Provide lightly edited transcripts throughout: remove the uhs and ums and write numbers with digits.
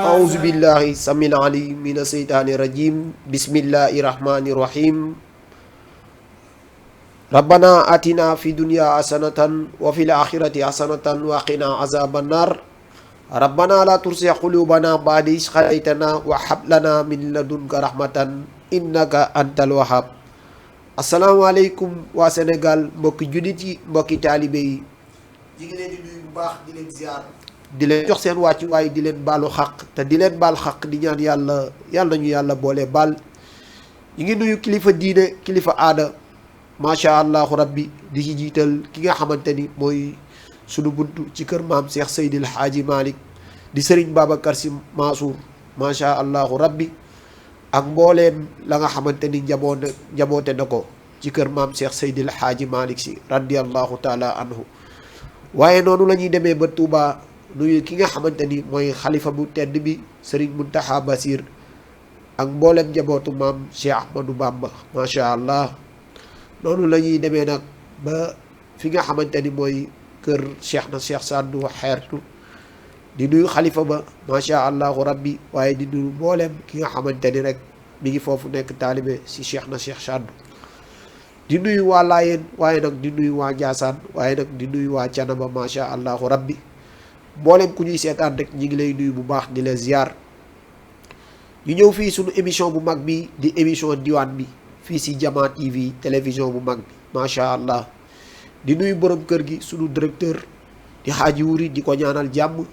أعوذ بالله السميع العليم من الشيطان الرجيم بسم الله الرحمن الرحيم ربنا آتنا في الدنيا حسنة وفي الآخرة حسنة وقنا عذاب النار ربنا لا تزغ قلوبنا بعد إذ هديتنا وهب لنا من لدنك رحمة إنك أنت الوهاب asalaamaaleykum waa Sénégal mbokki jullit yi mbokki taalibe yi ñu ngi leen di nuyu bu baax di leen ziar di leen jox seen wàccu waaye di leen baalu xaq te di leen baal xaq di ñaan yàlla ñu yàlla boole baal ñu ngi nuyu kilifa diine kilifa aada macha allahu rabbi di ci jiital ki nga xamante ni mooy sunu buntu ci kër maam Cheikh Seydil Hadji Malick di Serigne Babacar Sy Mansour macha allahu rabbi ak mbooleen la nga xamante ni njaboote na ko ci kër maam Cheikh Seydil Hadji Malick Sy radiyallahu taala anhu waaye noonu la ñuy demee ba Touba nuyu ki nga xamante ni mooy xalifa bu tedd bi Serigne Mountakha Bassir ak mbooleem njabootu maam Cheikh Ahmadou Bamba macha allah noonu la ñuy demee nag ba fi nga xamante ni mooy kër Cheikh na Cheikh Sadou xeertu di nuyu xalifa ba macha allahu rabbi waaye di nuyu mbooleem ki nga xamante ni rek mi ngi foofu nekk taalibe si Cheikh na Cheikh Sadou di nuyu waa Laayeen waaye nag di nuyu waa Njaasaan waaye nag di nuyu waa Canaba macha allahu rabbi mbooleem ku ñuy seetaan rek ñi ngi lay nuyu bu baax di la ziar ñu ñëw fii suñu émission bu mag bi di émission diwaan bi fii si Jama TV télévision bu mag bi macha allah di nuyu borom kër gi suñu directeur di xaaji wuri di ko ñaanal jàmm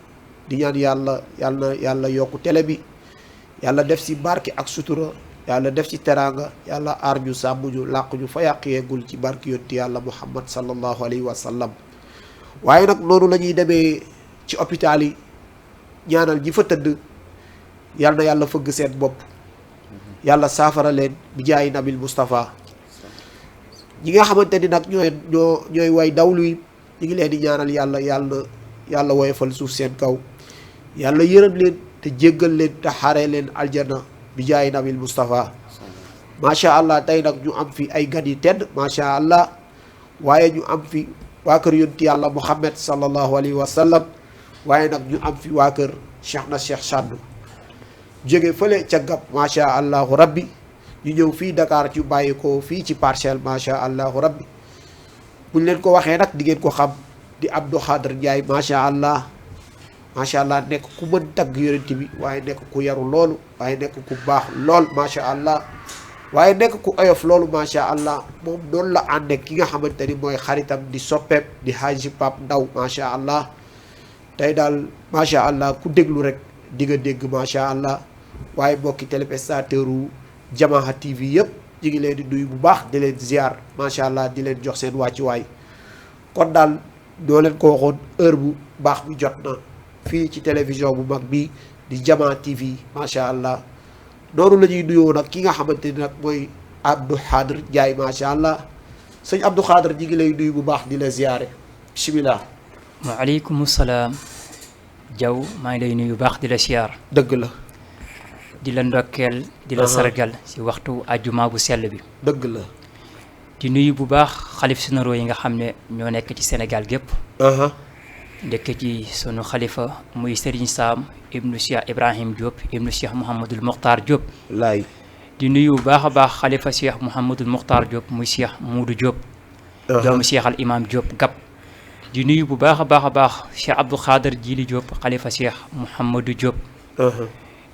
di ñaan yàlla yokku télé bi yàlla def si barke ak sutura yàlla def ci teraanga yàlla aar ñu sàmm ñu làq ñu fa yàq yeggul ci barke yonti yàlla muhammad sallallahu alayhi wa sallam waaye nag noonu la ñuy demee ci hôpital yi ñaanal ñi fa tëdd yàlla na yàlla fëgg seen bopp yàlla saafara leen bi jaay nabil Moustapha ñi nga xamante ni nag ñooy way dawlu yi ñu ngi leen di ñaanal yàlla woyofal suuf seen kaw yàlla yërëm leen te jéggal leen te xare leen aljana bi jaay nabil Moustapha macha allah tey nag ñu am fi ay gan yi tedd macha allah waaye ñu am fi waa kër yonti yàlla Muhammad sallallahu alayhi wa sallam waaye nag ñu am fi waa kër Cheikh na Cheikh Sadou jóge fële ca Gab macha allahu rabbi ñu ñëw fii Dakar ci bàyyi ko fii ci Parcelles macha allahu rabbi buñ leen ko waxee nag di ngeen ko xam di Abdou Khadre Ndiaye macha allah nekk ku mën tagg yonent bi waaye nekk ku yaru loolu waaye nekk ku baax lool macha allah waaye nekk ku oyof loolu macha allah moom noonu la ànd ak ki nga xamante ni mooy xaritam di soppeem di Haji Pape Ndaw macha allah tey daal macha allah ku déglu rek di nga dégg macha allah waaye mbokki téléspectateur u Jamaha TV yëpp ñu ngi leen di nuyu bu baax di leen ziar macha allah di leen jox seen wàccuwaay kon daal doo leen ko waxoon heure bu baax bi jot na fii ci télévision bu mag bi di Jama TV macha allah noonu la ñuy nuyoo nag ki nga xamante ni nag mooy Abdou Khadre Ndiaye macha allah sëñ Abdou Khadre ñi ngi lay nuyu bu baax di la ziare bisimilah. waaleykum salaam Jaw maa ngi lay nuyu bu baax di la ziar. dëgg la. di la ndokkeel di la sargal si waxtu ajjuma bu sell bi. dëgg la. di nuyu bu baax xalif généraux yi nga xam ne ñoo nekk ci Sénégal gépp ndekk ci sunu xalifa muy Serigne Sam ibnu Cheikh Ibrahim Diop ibnu Cheikh Mouhamadul Mokhtar Diop. laay. di nuyu bu baax a baax xalifa Cheikh Mouhamadul Mokhtar Diop muy Cheikh Moudou Diop. doomu Cheikh al Imam Diop Gab. di nuyu bu baax a baax Cheikh Abdou Khadre Jili Diop xalifa Cheikh Mouhamadou Diop.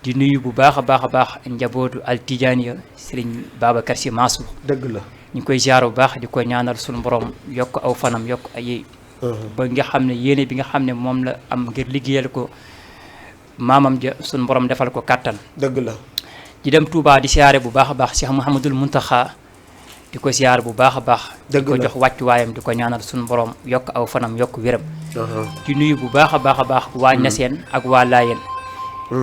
di nuyu bu baax a baax njabootu al Tijaaniya Serigne Babacar Sy Mansour. dëgg la. ñu ngi koy ziar bu baax di ko ñaanal suñu borom yokk aw fanam yokk ay ba nga xam ne yéene bi nga xam ne moom la am ngir liggéeyal ko maamam ja suñu borom defal ko kàttan. dëgg la. di dem Touba di siyaare bu baax a baax Cheikh Mouhamadul Mountakha di ko siyaar bu baax a baax. di ko jox wàccuwaayam di ko ñaanal suñu borom yokk aw fanam yokk wéram. di nuyu bu baax a baax waa Ñaseen ak waa Laayeen.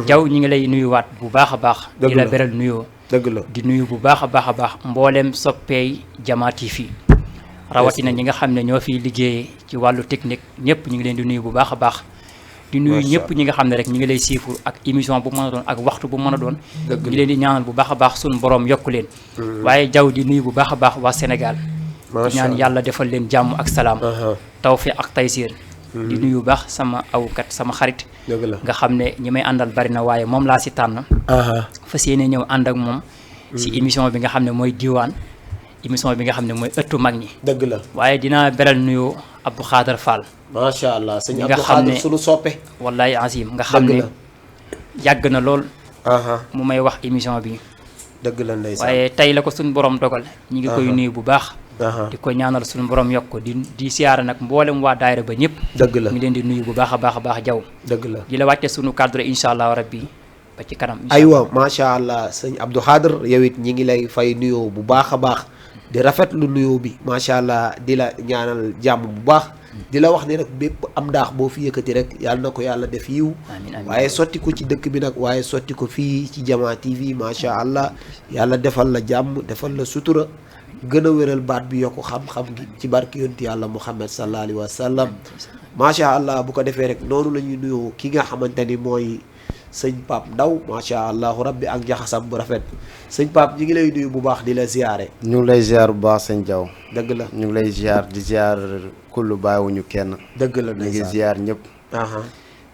Jaw ñi ngi lay nuyuwaat bu baax a baax. di la beral nuyoo. dëgg la. di nuyu bu baax a baax mbooleem soppeey Jama TV rawatina ñi nga xam ne ñoo fiy liggéeyee ci wàllu technique ñëpp ñu ngi leen di nuyu bu baax a baax. di nuyu ñëpp ñi nga xam ne rek ñu ngi lay siifur ak émission bu mën a doon ak waxtu bu mën a doon. ñu leen di ñaanal bu baax a baax suñu borom yokku leen. waaye Jaw di nuyu bu baax a baax waa Sénégal. di ñaan yàlla defal leen jàmm ak salaam. tawfiq ak taysiir. di nuyu bu baax sama awkat sama xarit dëgg la nga xam ne ñi may àndal bari na waaye moom laa si tànn fas yéene ñëw ànd ak moom si émission bi nga xam ne mooy diwaan émission bi nga xam ne mooy ëttu mag ñi dëgg la waaye dinaa beral nuyu Abdou Khader Fall macha allah sëñ nga Abdou xam ne Khadir sunu soppe wallahi azim nga xam dëgg ne la yàgg na lool aha mu may wax émission bi dëgg la ndeysaan waaye tey la ko suñu borom dogal ñi ngi koy nuyu bu baax aha di ko ñaanal suñu borom yokk ko di siyaara nag mboolem waa daayira ba ñëpp dëgg la ngi leen di nuyu bu baax a baax jaw dëgg la di la wàcce suñu cadre incha allah rabbi ba ci kanam incha aywa macha allah sëñ Abdou Khadir yow it ñi ngi lay fay nuyoo bu baax a baax di rafetlu nuyoo bi macha allah di la ñaanal jàmm bu baax di la wax ni rek bépp am ndaax boo fi yëkkati rek yàlla na ko yàlla def yiw amiin amiin waaye sotti ko ci dëkk bi nag waaye sotti ko fii ci Jamaa TV macha allah yàlla defal la jàmm defal la sutura gën a wéral baat bi yokku xam-xam gi ci barki yonti yàlla Muhammad sallallahu alayhi wa sallam macha allah bu ko defee rek noonu la ñuy nuyoo ki nga xamante ni mooy sëñ Pape Ndaw macha allah rabbi ak jaxasam bu rafet sëñ Pape ñi ngi lay nuyu bu baax di la ziyaare ñu ngi lay ziar bu baax sëñ Diaw dëgg la ñu ngi lay ziar di ziar kullu bàyyiwuñu kenn dëgg la ñu ngi ndeysaan ziar ñëpp aha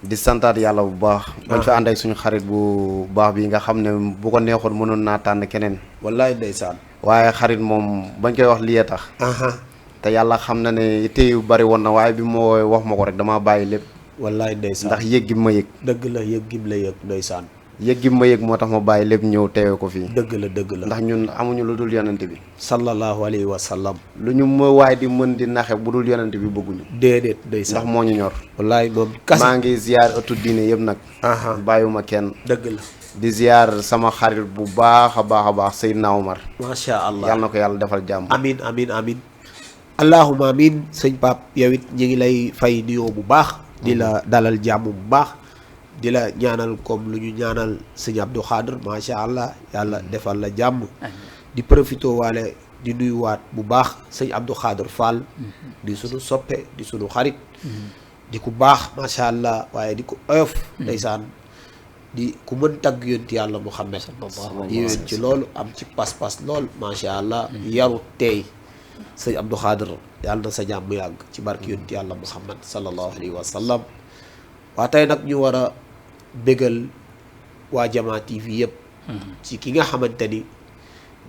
di santaat yàlla bu baax bañ fa ànd ak suñu xarit bu baax bi nga xam ne bu ko neexoon mënoon naa tànn keneen wallaay ndeysaan waaye xarit moom bañ koy wax lii tax aha te yàlla xam na ne itte yu bari woon na waaye bi ma woowee wax ma ko rek damaa bàyyi lépp wallaay ndeysaan ndax yëg gi ma yëg dëgg la yëg gim la yëg ndeysaan yëg gi ma yëg moo tax ma bàyyi lépp ñëw teewe ko fii dëgg la ndax ñun amuñu lu dul yonent bi sallallahu alayhi wa sallam lu ñu ma waaye di mën di naxe bu dul yonent bi bëgguñu déedéet ndax ndeysaan moo ñu ñor wallaay moom kase maa ngi ziar ëttu diine yëpp nag aha bàyyiwuma kenn dëgg la di ziar sama xarit bu baax a baax Seydina Omar macha allah yàlla na ko yàlla defal jàmm amin amin amin allahuma amin sëñ Pape yow it ñi ngi lay fay nuyoo bu baax di la dalal jàmm bu baax di la ñaanal comme lu ñu ñaanal sëñ Abdou Khadir macha allah yàlla defal la jàmm di profité waale di nuyuwaat bu baax sëñ Abdou Khadir Fall di sunu soppe di sunu xarit di ku baax macha allah waaye di ku oyof ndeysaan di ku mën tagg yonti yàlla Muhammad yéwén ci loolu am ci pas-pas lool macha allah yaru teey sëñ Abdou Khadir yàlla na sa jàmm yàgg ci barki yonti yàlla Muhammad sallallahu alayhi wa sallam waa tey nag ñu war a bégal waa Jamaa TV yëpp ci ki nga xamante ni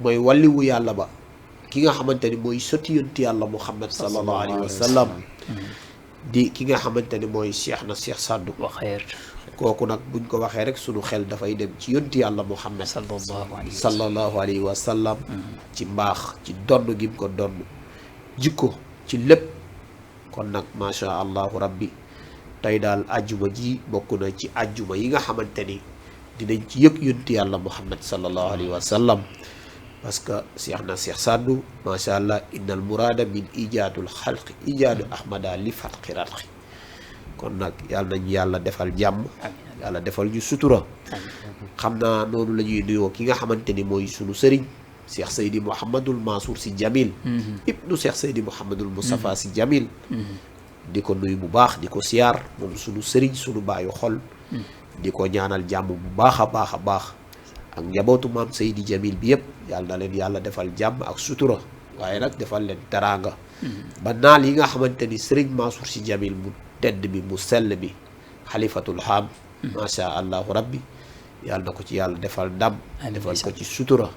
mooy walliwu yàlla ba ki nga xamante ni mooy sotti yonti yàlla Muhammad sallallahu alayhi wa sallam di ki nga xamante ni mooy Cheikh na Cheikh Saddu wa xeer kooku nag buñ ko waxee rek sunu xel dafay dem ci yonti yàlla Muhammad sallallahu alayhi wa sallam ci mbaax ci donn gi mu ko donn jikko ci lépp kon nag macha allahu rabbi tey daal ajjuma ji bokk na ci ajjuma yi nga xamante ni dinañ ci yëg yonti yàlla Muhammad sallallahu alayhi wa sallam parce que Cheikh na Cheikh Saddu macha allah innal muraada min ijaadul xalqi ijaadu ahmada li fatqi ratqi kon nag yàlla nañu yàlla defal jàmm yàlla defal ñu sutura xam naa noonu la ñuy nuyoo ki nga xamante ni mooy sunu sëriñ Cheikh Seydi Mouhamadul Mansour si Jamil ibnu Cheikh Seydi Mouhamadul Moustapha si Jamil di ko nuyu bu baax di ko siyaar moom sunu sëriñ sunu baayu xol di ko ñaanal jàmm bu baax a baax a baax ak njabootu maam Seydi Jamil bi yëpp yàlla na leen yàlla defal jàmm ak sutura waaye nag defal leen teraanga ba naal yi nga xamante ni sëriñ Mansour si Jamil mu tedd bi mu sell bi xalifatul haam macha allahu rabbi yàlla na ko ci yàlla defal ndam defal ko ci sutura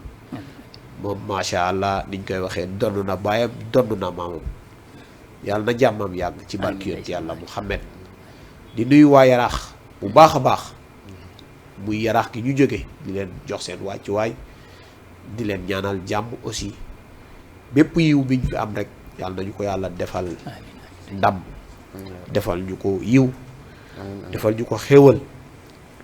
moom macha allah niñ koy waxee donn na baayam donn na maamam yàlla na jàmmam yàgg ci barki yonent yàlla Muhammad di nuyu waa yaraax bu baax a baax muy yaraax gi ñu jóge di leen jox seen wàccuwaay di leen ñaanal jàmm aussi bépp yiw biñ fi am rek yàlla nañu ko yàlla defal ndam defal ñu ko yiw defal ñu ko xéewal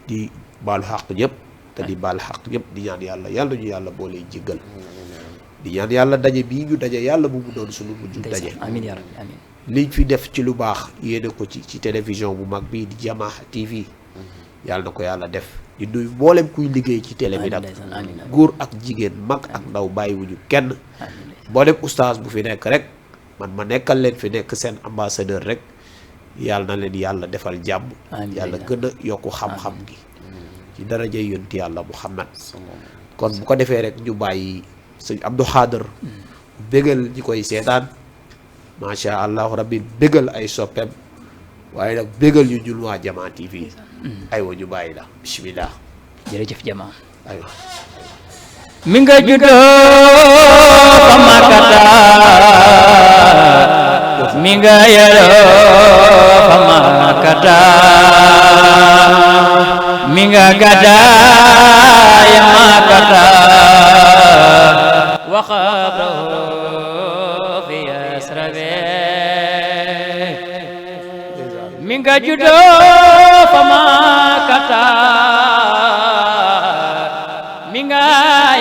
di baalu xaq ñëpp te di baal xaq ñëpp di ñaan yàlla yàlla ñu yàlla boo lay jéggal di ñaan yàlla daje bii ñu daje yàlla bu mu doon suñu mujj daje amiin yaa rabbi amiin liñ fi def ci lu baax yéene ko ci télévision bu mag bii di Jamaa TV yàlla na ko yàlla def di nuyu mboolem kuy liggéey ci télé bi nag góor ak jigéen mag ak ndaw bàyyiwuñu kenn mboolem oustaz bu fi nekk rek man ma nekkal leen fi nekk seen ambassadeur rek yàlla na leen yàlla defal jàmm yàlla gën a yokku xam-xam gi ci darajay yonti yàlla Muhammad kon bu ko defee rek ñu bàyyi sëñ Abdou Khadir bégal ñi koy seetaan macha allahu rabbi bégal ay soppeem waaye nag bégal ñu ñun waa Jama TV aywa ñu bàyyi la bismillah jërëjëf Jama aywa mi nga juddoo fa Makata mi nga yaroo fa Makata mi nga gàddaay Makata wa qabruhu fi Yasrabe mi nga juddoo fa Makata mi nga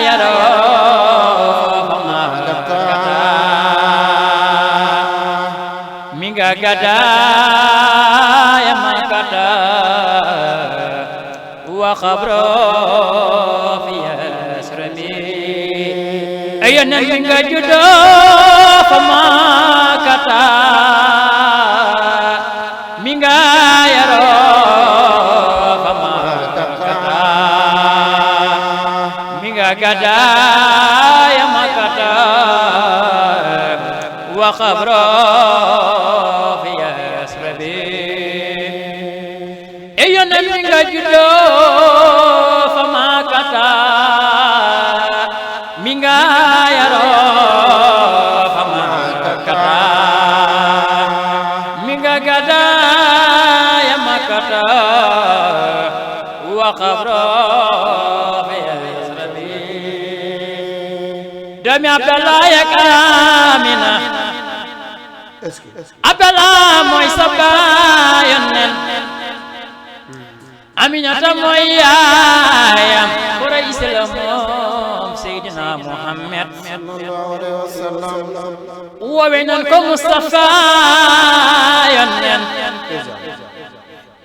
yaroo fa Makata mi nga gàddaay Makata wa qabruhu fi Yasrabi ay yonent mi nga juddoo fa Makata mi nga yaroo fa Makata mi nga gàddaay Makata wa qabruhu fi Yasrabi ay yonent mi nga juddoo fa Makata mi nga yaroo fa Makata mi nga gàddaay Makata wa qabruhu fi Yasrabi doomi Abdallah ak Amina Abdallah mooy sa baay yonent Aminata mooy yaayam Quraysh la moom Seydina Muhammad sallallahu alayhi wa sallam woowe nan ko Mustafa yonent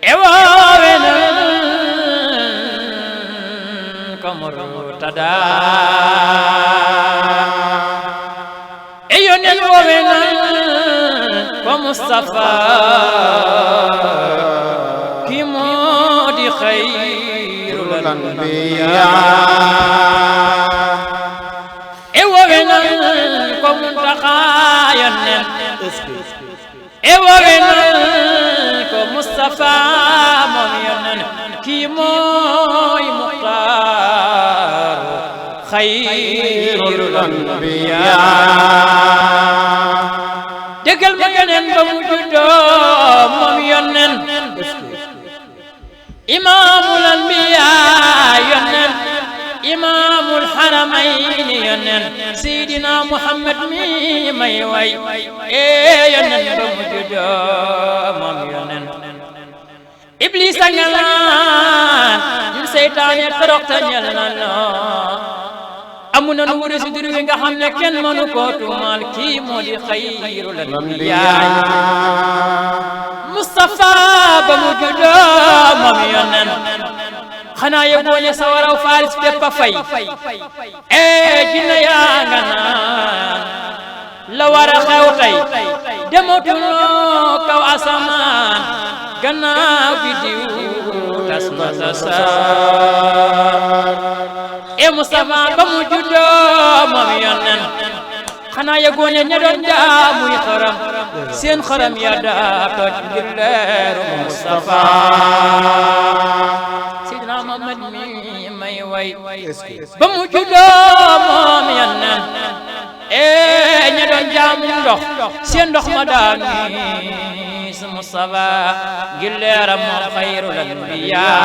e woowe nan ko Murtada e yonent woowe nan ko Mustafa ki moo di xayrul anbiyaa e woowe nan ko Muntaxa yonent e woowe nan ko Mustafa moom yonent ki mooy Muxtaar xayrul anbiyaa déggal ma geneen ba mu juddoo moom yonent imaamul anbiyaa yonent imaamul haramayni yonent Seydina Muhammad mi may way yonent ba mu juddoo moom yonent Iblis a nga naan ñun seytaane toroxtañal na amu na nu wuri si dur wi nga xam ne kenn mënu koo tuumaal kii moo di xayrul anbiyaa Mustafa ba mu juddoo moom yonent xanaa yëgoo ne sa waraw faalis bépp a fay jinne yaa nga naan la war a xew tey dematuloo kaw asamaan gannaaw bi diw tas na tasaar Mustafa ba mu juddoo moom yonent xanaa yëgoo ne ña doon jaamuy xaram seen xaram ya daa toj ngir leeru Mustafa Seydina Muhammad mi may way ba mu juddoo moom yonent ña doon jaamu ndox seen ndox ma daa miis Mustafa ngir leeram moom xayrul anbiyaa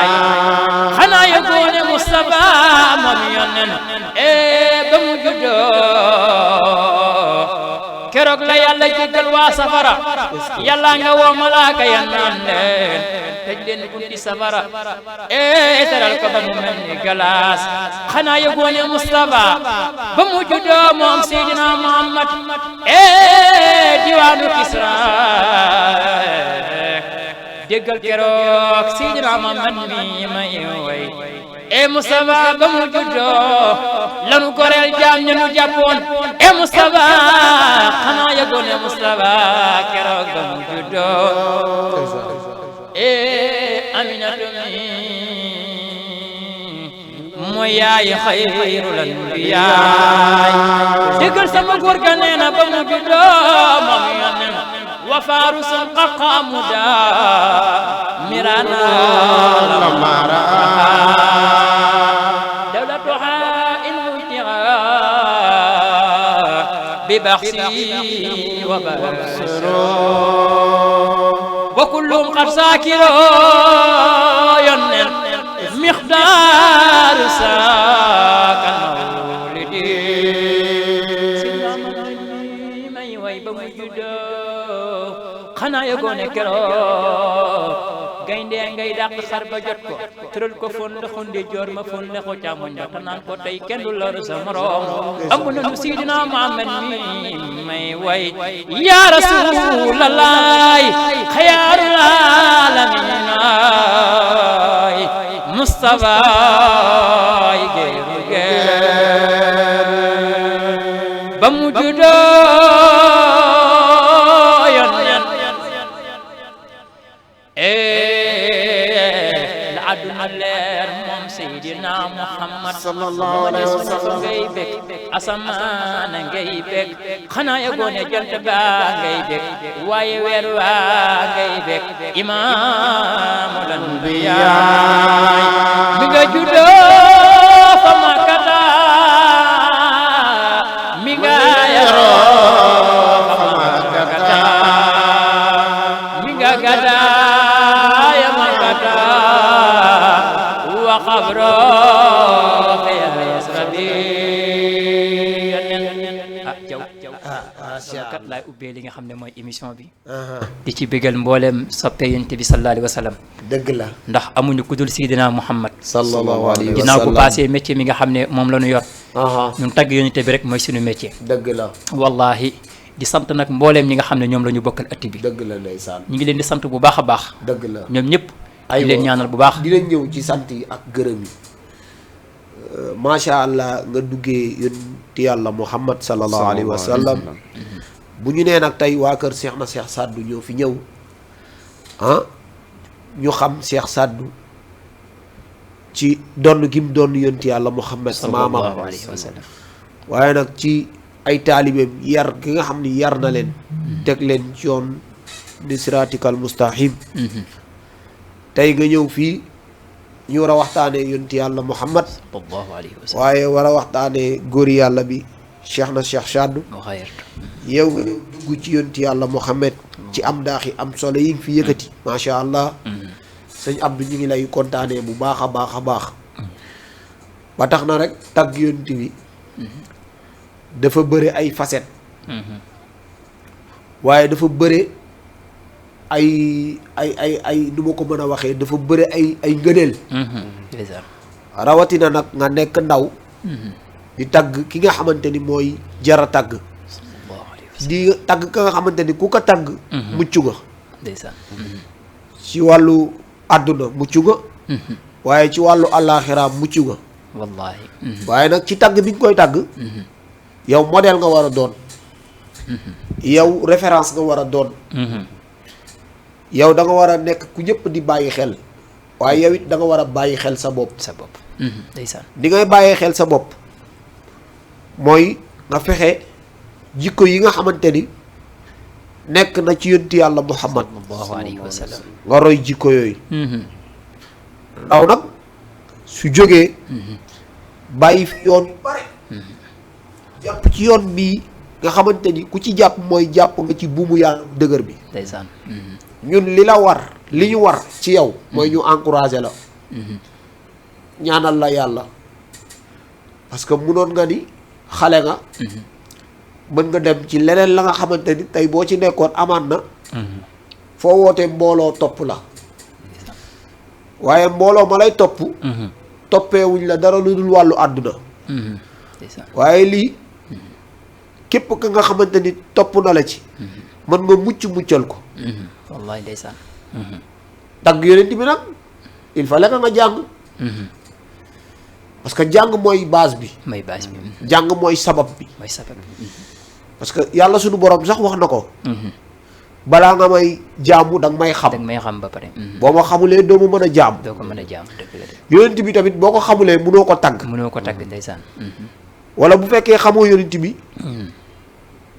xanaa yëgoo ne Mustafa moom yonent ba mu juddoo keroog la yàlla jéggal waa safara yàlla nga woo malaaka ya naan leen tëj leen bunti safara teral ko ba mu mel ni galaas xanaa yëgoo ne Mustafa ba mu juddoo moom Seydina Muhammad diwaanu Kisra déggal keroog Seydina Muhammad mi may way Mustafa ba mu juddoo lanu goreel jaam ña nu jàppoon Mustafa xanaa yëgoo ne Mustafa keroog ba mu juddoo Aminatu mi mooy yaay xayrul anbiyaa déggal sama góor ga nee na ba mu juddoo moom yonent وفارس قد قاموا مرانا لما رأى دولتها المنتهى ببخسي وبسروا وكلهم قد ساكروا ينن مقدار ساك المولد سلام من ويب مجدو خنا يغون كرو gaynde ngay dàq xar ba jot ko tëral ko fon lexu ndijoor ma fon lexu càmmoñ ba tanaan ko tey kenn du lor sa morom am nañu Sidina Muhammad mi may way ya Rasulallah xayaarul alamin Mustafa géeru géer ba mu juddoo yoon aduna leer moom Seydina Muhammad sallallahu alayhi wa sallam ngay bég asamaan ngay bég xanaa yëgoo ne jant baa ngay bég waaye weer waa ngay bég imaamul anbiyaa mi nga juddoo fa Makkata mi nga yaroo fa Makkata mi nga gàddaay Makkata وخبره في الاسربي kat laay ubbee li nga xam ne mooy émission bi di ci bégal mboolem soppe yonent bi sallallahu alayhi wa sallam dëgg la ndax amuñu ku dul Seydina Muhammad sallallahu alayhi wa sallam ginnaaw bu passé métier mi nga xam ne moom la ñu yor ñun tagg yonent bi rek mooy suñu métier dëgg la wallahi di sant nag mbooleem ñi nga xam ne ñoom la ñu bokkal ëtt bi dëgg la ndeysaan ñu ngi leen di sant bu baax a baax dëgg la ñoom ñëpp di leen ñaanal bu baax dinañ ñëw ci sant yi ak gërëm yi macha allah nga duggee yonti yàlla Muhammad sallallahu alayhi wa sallam bu ñu nee nag tey waa kër Cheikh na Cheikh Sadou ñoo fi ñëw ñu xam Cheikh Sadou ci donn gi mu doon yonti yàlla Muhammad maamam waaye nag ci ay taalibeem yar gi nga xam ni yar na leen teg leen ci yoon di siraatikal mustaqim tey nga ñëw fii ñu war a waxtaanee yonti yàlla Muhammad sallallahu alayhi wa sallam waaye war a waxtaanee góori yàlla bi Cheikh na Cheikh Sadou yow nga ñëw dugg ci yonti yàlla Muhammad ci am daaxi am solo yi nga fi yëkkati macha allah sëñ Abdou ñu ngi lay kontaanee bu baax a baax a baax ba tax na rek tagg yonti bi dafa bëre ay facette waaye dafa bëre ay nu ma ko mën a waxee dafa bëre ay ngëneel rawatina nag nga nekk ndaw di tagg ki nga xamante ni mooy jara tagg di tagg ka nga xamante ni ku ko tagg mucc nga ci wàllu àdduna mucc nga waaye ci wàllu àllaaxira mucc nga wallaahi waaye nag ci tagg bi nga koy tagg yow modèle nga war a doon yow référence nga war a doon yow da nga war a nekk ku ñëpp di bàyyi xel waaye yow it da nga war a bàyyi xel sa bopp ndeysaan di ngay bàyyi xel sa bopp mooy nga fexe jikko yi nga xamante ni nekk na ci yonti yàlla Muhammad sallallahu alayhi wa sallam nga roy jikko yooyu ndaw nag su jógee bàyyi fi yoon yu bare jàpp ci yoon bii nga xamante ni ku ci jàpp mooy jàpp nga ci buumu yàlla dëgër bi ndeysaan ñun li la war li ñu war ci yow mooy ñu encourager la ñaanal la yàlla parce que munoon nga ni xale nga mën nga dem ci leneen la nga xamante ni tey boo ci nekkoon amaat na foo wootee mbooloo topp la waaye mbooloo ma lay topp toppeewuñ la dara lu dul wàllu àdduna waaye lii képp ka nga xamante ni topp na la ci mën nga muccal ko wallaay ndeysaan tagg yonent bi nag il fallait que nga jàng parce que jàng mooy base bi jàng mooy sabab bi parce que yàlla suñu borom sax wax na ko balaa nga may jaamu danga may xam ba pare boo ma xamulee doo ma mën a jaam doo ko mën a jaam dëgg la yonent bi tamit boo ko xamulee mënoo ko tagg ndeysaan wala bu fekkee xamoo yonent bi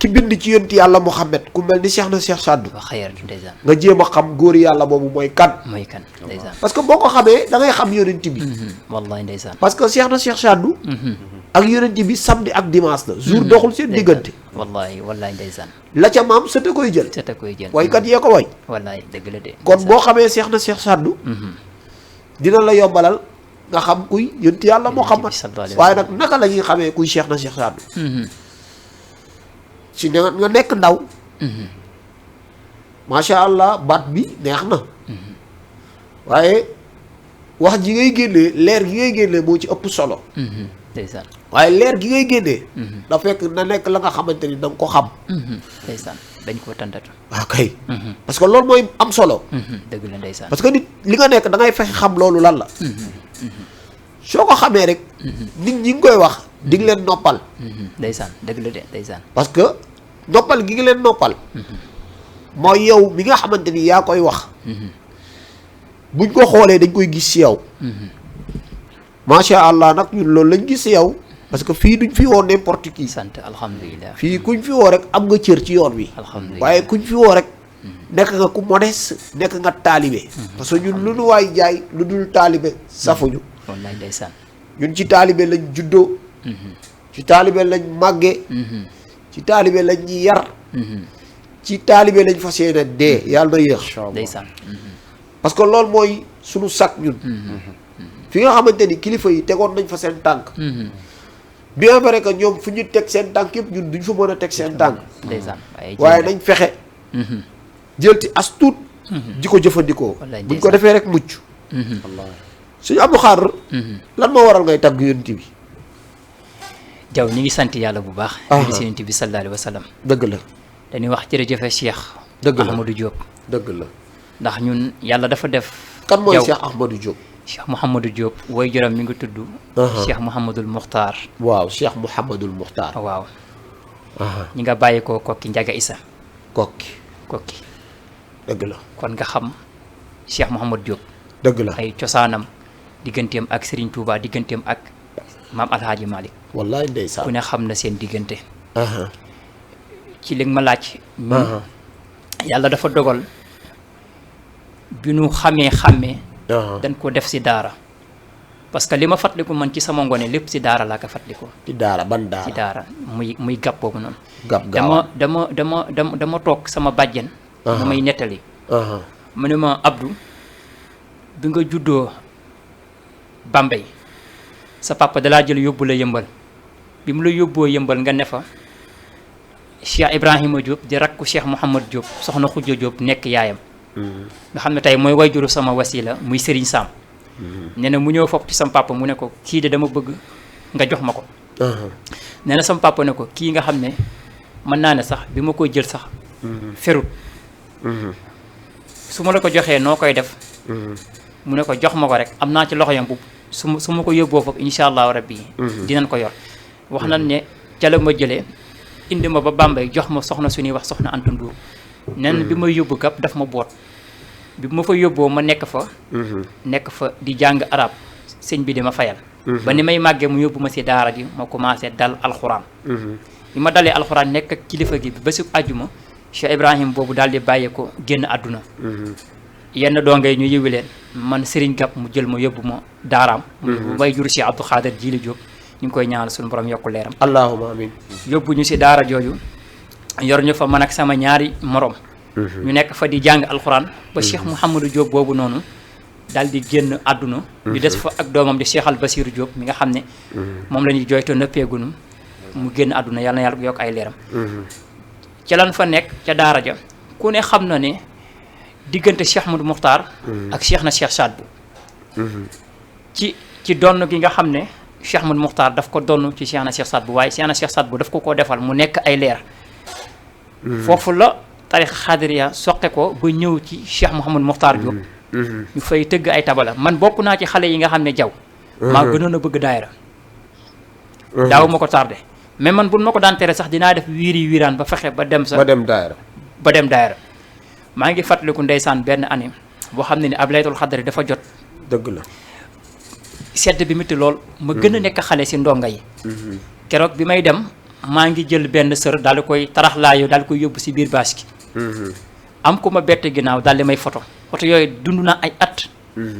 ki bind ci yonti yàlla Muhammad ku mel ni Cheikh na Cheikh Saddu wa xayar ndeysaan nga jéem a xam góor yàlla boobu mooy kan. mooy kan ndeysaan parce que boo ko xamee da ngay xam yonent bi. wallahi ndeysaan parce que Cheikh na Cheikh Saddu ak yonent bi samedi ak dimanche la jour doxul seen diggante. wallahi wallahi ndeysaan la ca maam sëte koy jël. seta koy jël waykat yee ko way. wallahi dëgg la de kon boo xamee Cheikh na Cheikh Saddu dina la yombalal nga xam kuy yonti yàlla Muhammad. sallallahu alayhi wa waaye sallam. nag naka la ñuy xamee kuy Cheikh na Cheikh Saddu ci nga nekk ndaw macha allah baat bi neex na waaye wax ji ngay génnee leer gi ngay génnee moo ci ëpp solo ndeysaan waaye leer gi ngay génnee da fekk na nekk la nga xamante ni da nga ko xam. ndeysaan dañ koo tàndatu waaw kay parce que loolu mooy am solo. dëgg la ndeysaan parce que nit li nga nekk da ngay fexe xam loolu lan la. soo ko xamee rek nit ñi ngi koy wax di nga leen noppal. ndeysaan dëgg la de ndeysaan parce que noppal gi nga leen noppal mooy yow mi nga xamante ni yaa koy wax buñ ko xoolee dañ koy gis ci yow macha allah nag ñun loolu lañ gis ci yow parce que fii duñ fi woo n'importe qui sant alhamdulilah fii kuñ fi woo rek am nga cër ci yoon wi alhamdulilah waaye kuñ fi woo rek nekk nga ku modeste nekk nga taalibe parce que ñun lu nu waay jaay lu dul taalibe safuñu wallaay ndeysaan ñun ci taalibe lañ juddoo ci taalibe lañ màgge ci taalibe lañ ñi yar ci taalibe lañ fas yéene dee yàlla na yéex ndeysaan parce que loolu mooy sunu sakk ñun fi nga xamante ni kilifa yi tegoon nañ fa seen tànk bien vrai que ñoom fu ñu teg seen tànk yëpp ñun duñ fa mën a teg seen tànk ndeysaan waaye nañ fexe jël ci as tuut di ko jëfandikoo wallaay buñ ko defee rek mucc suñu Abdou Khadr lan moo waral ngay tagg yonent bi jaw ñi ngi sant yàlla bu baax di si yonent bi sallallahu alayhi wa sallam dëgg la dañuy wax jërëjëfe Cheikh dëgg la Ahmadou Diop dëgg la ndax ñun yàlla dafa def kan mooy Jaw. Cheikh Ahmadou Diop Cheikh Mouhamadou Diop woy juróom mi ngi tudd Cheikh Mouhamadul Muxtaar waaw Cheikh Mouhamadul Muxtaar waaw ñi nga bàyyi ko kokki Njaga Isa kokki kokki dëgg la kon nga xam Cheikh Mouhamadou Diop dëgg la ay cosaanam digganteem ak Serigne Touba digganteem ak maam Alhaaji Malick wallaay ku ndeysaan ne xam na seen diggante ci li nga ma laaj yàlla dafa dogal bi nu xàmmee dañ ko def si daara parce que li ma fàttaliku man ci sama ngone lépp si daara laa ko fàttaliku ci daara ban ci daara daara muy gàpp boobu noonu gab gaaw dama toog sama bàjjen mu may nettali mu ne ma Abdou bi nga juddoo Bambey sa papa dalaa jël yóbbu la yëmbal bi mu la yóbboo yëmbal nga ne fa Cheikh Ibrahima Diop di rakku Cheikh Mouhamad Diop soxna Khoudia Diop nekk yaayam nga xam ne tey mooy wayjuru sama wasila muy Serigne Sam nee na mu ñëw fopp ci sama papa mu ne ko kii de dama bëgg nga jox ma ko nee na sama papa ne ko kii nga xam ne mën naa ne sax bi ma koy jël sax ferut su ma la ko joxee noo koy def mu ne ko jox ma ko rek am naa ci loxo yam bu su ma ko yóbboo foofu incha allahu rabbi dinañ ko yor wax nañ ne ca la ma jëlee indi ma ba Bambey jox ma soxna suñuy wax soxna Anta Ndour nen bi may yóbbu kap daf ma boot bi ma fa yóbboo ma nekk fa di jàng arab sëñ bi di ma fayal ba ni may màggee mu yóbbu ma si daara ji ma commencé dal alxuraan bi ma dalee alxuraan nekk ak kilifa gi ba si àjjuma Cheikh Ibrahim boobu daal di bàyyee ko génn àdduna yenn dongay ñu yëwi leen man Serigne Gap mu jël ma yóbbu ma daaraam mu bay jur Cheikh Abdou Khader Jili Diop ñu ngi koy ñaanal suñu borom yokku leeram allahumma amin yóbbu ñu si daara jooju yor ñu fa man ak sama ñaari morom ñu nekk fa di jàng alxuraan ba Cheikh Mouhamadou Diop boobu noonu daal di génn àdduna ñu des fa ak doomam di Cheikh Al Basirou Diop mi nga xam ne moom la ñuy jooytoo nëppeegunu mu génn àdduna yàlla na yàlla yokk ay leeram ca lan fa nekk ca daara ja ku ne xam na ne diggante Cheikh Ahmadou Mokhtar ak Cheikh na Cheikh Saad Bou ci donn gi nga xam ne Cheikh Ahmadou Mokhtar daf ko donn ci Cheikh na Cheikh Saad Bou waaye Cheikh na Cheikh Saad Bou daf ko koo defal mu nekk ay leer foofu la tarixa xaadiriya soqe ko ba ñëw ci Cheikh Mouhamadou Mokhtar Diop ñu fay tëgg ay tabala man bokk naa ci xale yi nga xam ne jaw maa gënoon a bëgg daayira daaw ma ko tardé mais man buñ ma ko daan tere sax dinaa def wiiri wiiraan ba fexe ba dem ba dem daayira maa ngi fàttaliku ndeysaan benn année boo xam ne ni ab laytul xadari dafa jot dëgg la sedd bi métti lool ma gën a nekk xale si ndonga yi keroog bi may dem maa ngi jël benn sër daal di koy taraxlaayoo daal di koy yóbbu si biir baas gi am ku ma bett ginnaaw daal di may photo yooyu dund na ay at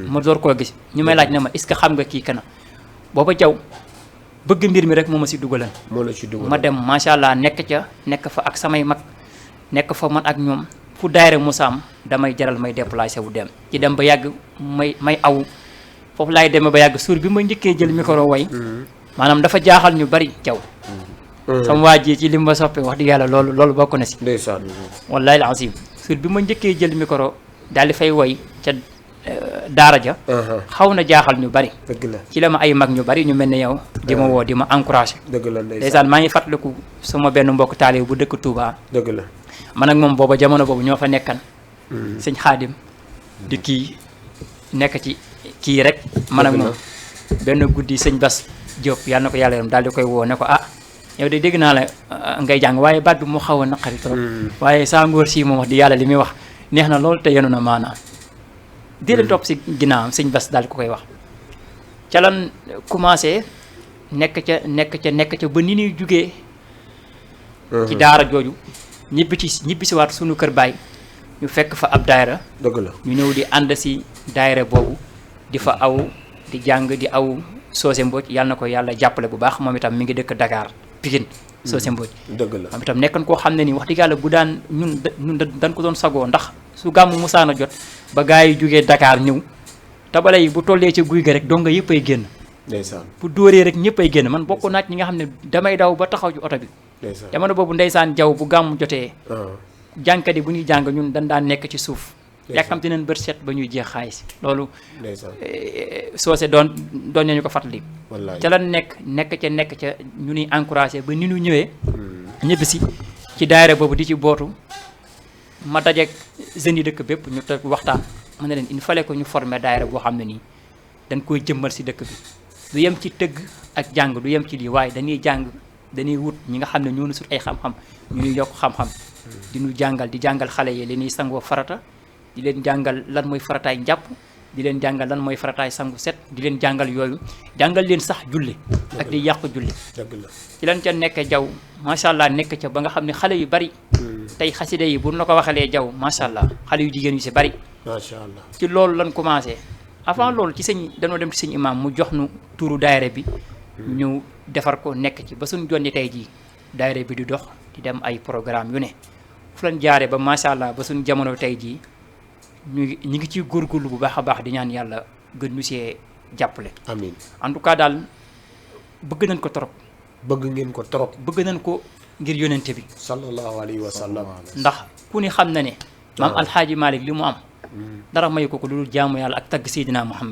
ma door koo gis ñu may laaj ne ma est-ce que xam nga kii kana booba jaw bëgg mbir mi rek moo ma si dugalan moo la ci dugal ma dem macha allah nekk fa ak samay mag nekk fa man ak ñoom fu daayira musaam damay jaral may déplacé wu dem ci dem ba yàgg may aw foofu laay demee ba yàgg suur bi ma njëkkee jël micro way maanaam dafa jaaxal ñu bari jaw sama waa ji ci li ma soppee wax dëgg yàlla loolu bokk na si ndeysaan wallahi alazim suur bi ma njëkkee jël micro daal di fay woy ca daara ja xaw na jaaxal ñu bari dëgg la ci la ma ay mag ñu bari ñu mel ne yow di ma woo di ma encouragé dëgg la ndeysaan maa ngi fàttaliku sama benn mbokk taalibe bu dëkk Touba dëgg la man ak moom booba jamono boobu ñoo fa nekkan sëñ Xaadim di kii nekk ci kii rek man ak moom benn guddi sëñ Bas Diop yàlla na ko yàlla yaram daal di koy woo ne ko yow de dégg naa la ngay jàng waaye baat bi moo xaw a naqari trop waaye saa ngóor si moom wax di yàlla li muy wax neex na loolu te yenu na maanaam di leen topp si ginnaawam sëñ Bas daal di ko koy wax ca lan commencé nekk ca ba ni ñuy jugee ci daara jooju ñibbi si waat sunu kër baay ñu fekk fa ab daayira dëgg la ñu ñëw di ànd si daayira boobu di fa aw di jàng di aw Socé Mbodj yàlla na ko yàlla jàppale bu baax moom itam mi ngi dëkk Dakar Pikine Socé Mbodj dëgg la moom itam nekkoon koo xam ne nii wax dëgg yàlla bu daan ñun dañ ko doon sagoo ndax su gàmmu musaana jot ba gars yi jógee Dakar ñëw tabala yi bu tollee ci guy ga rek donga yëpp ay génn ndeysaan bu dóoree rek ñëpp ay génn man bokk naaj ñi nga xam ne damay daw ba taxaw ci oto bi ndeysaan jamono boobu ndeysaan jaw bu gàmmu jotee jànkat yi bu ñuy jàng ñun dañ daan nekk ci suuf yàkkamti nañ bët set ba ñuy jeex xaalis loolu Socé doon nañu ko fàttali ca la nekk ca ñu ñuy encouragé ba ni ñu ñëwee ñëpp si ci daayira boobu di ci bootu ma dajeek jeunes yi dëkk bépp ñu toog waxtaan mu ne leen il fallait que ñu former daayira boo xam ne nii dañ koy jëmmal si dëkk bi du yem ci tëgg ak jàng du yem ci lii waaye dañuy jàng dañuy wut ñi nga xam ne ñoo nu sut ay xam-xam ñu ñuy yokk xam-xam di ñu jàngal di jàngal xale yi li ñuy sangoo farata di leen jàngal lan mooy farataay njàpp di leen jàngal lan mooy farataay sangu set di leen jàngal yooyu jàngal leen sax julli ak di yàqu julli ci lan ca nekk jaw macha allah nekk ca ba nga xam ne xale yu bari tey xasida yi bu na ko waxalee jaw macha allah xale yu jigéen yu si bari macha allah ci loolu lan commencé avant loolu ci dañoo dem ci sëñ imam mu jox nu tuuru daayira bi ñu defar ko nekk ci ba suñ jonni tey jii daayira bi di dox di dem ay programme yu ne fu lan jaaree ba macha allah ba suñ jamono tey jii ñu ngi ciy góorgóorlu bu baax a baax di ñaan yàlla gën ñu see jàppale. amiin en tout cas daal bëgg nañ ko trop. bëgg ngeen ko trop. bëgg nañ ko ngir yonente bi. sallallahu alayhi wa sallam. ndax ku ni xam na ne. maam Alxaaji Malick li mu am. dara mayu ko lu dul jaamu yàlla ak tagg Seydina Muhammad